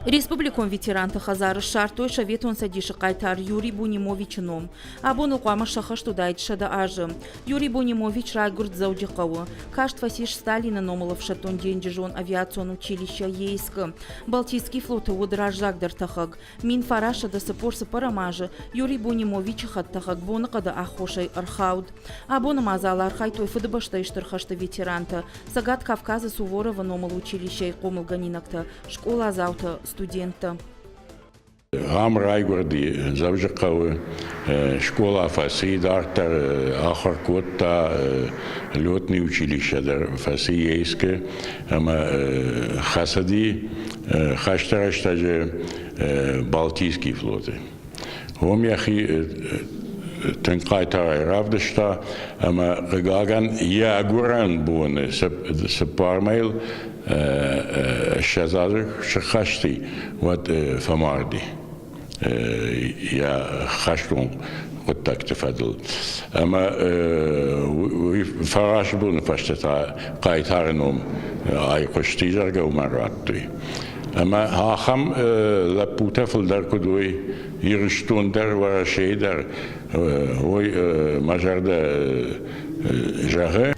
Республикон ветеранты хӕдзары ссардтой Советон Цӕдисы хъайтар Юрий Бунимовичы ном. Абон ыл хъуамӕ сӕххӕст уыдаид 100 азы. Юрий Бунимович райгуырд Дзӕуджыхъӕуы. Каст фӕцис Сталины номыл ӕфсӕддон-денджызон авиацион училищӕ Ейскы. Балтийский флоты уыд раззагдӕр тӕхӕг. 1944 азы Юрий Бунимовичы хӕдтӕхӕг боныхъӕды аххосӕй ӕрхауд. Абоны мадзалы архайдтой Фыдыбӕстӕйы Стыр хӕсты ветерантӕ, Цӕгат Кавказы Суворовы номыл училищӕйы хъомылгӕнинӕгтӕ, скъоладзаутӕ, студенттӕ. Ам райгуырди Дзӕуджыхъӕуы, скъола фӕци, дарддӕр ахуыр кодта летный училище дӕр фӕци Ейскы ӕмӕ хӕцыди хӕсты рӕстӕджы Балтийский флоты. Уым йӕхи тынг хъайтарӕй равдыста ӕмӕ, хъыгагӕн, йӕ гуырӕн боны цыппар мӕйыл 20 азы сыххӕсти, уӕд фӕмарди йӕ хӕстон хъуыддӕгты фӕдыл. Ӕмӕ уый фараст боны фӕстӕ та хъайтары ном айхъуысти, зӕгъгӕ, уымӕн радтой. Ӕмӕ ахӕм лӕппутӕ фылдӕр куыд уой Ирыстон дӕр, Уӕрӕсейы дӕр, уой мӕ зӕрдӕ зӕгъы.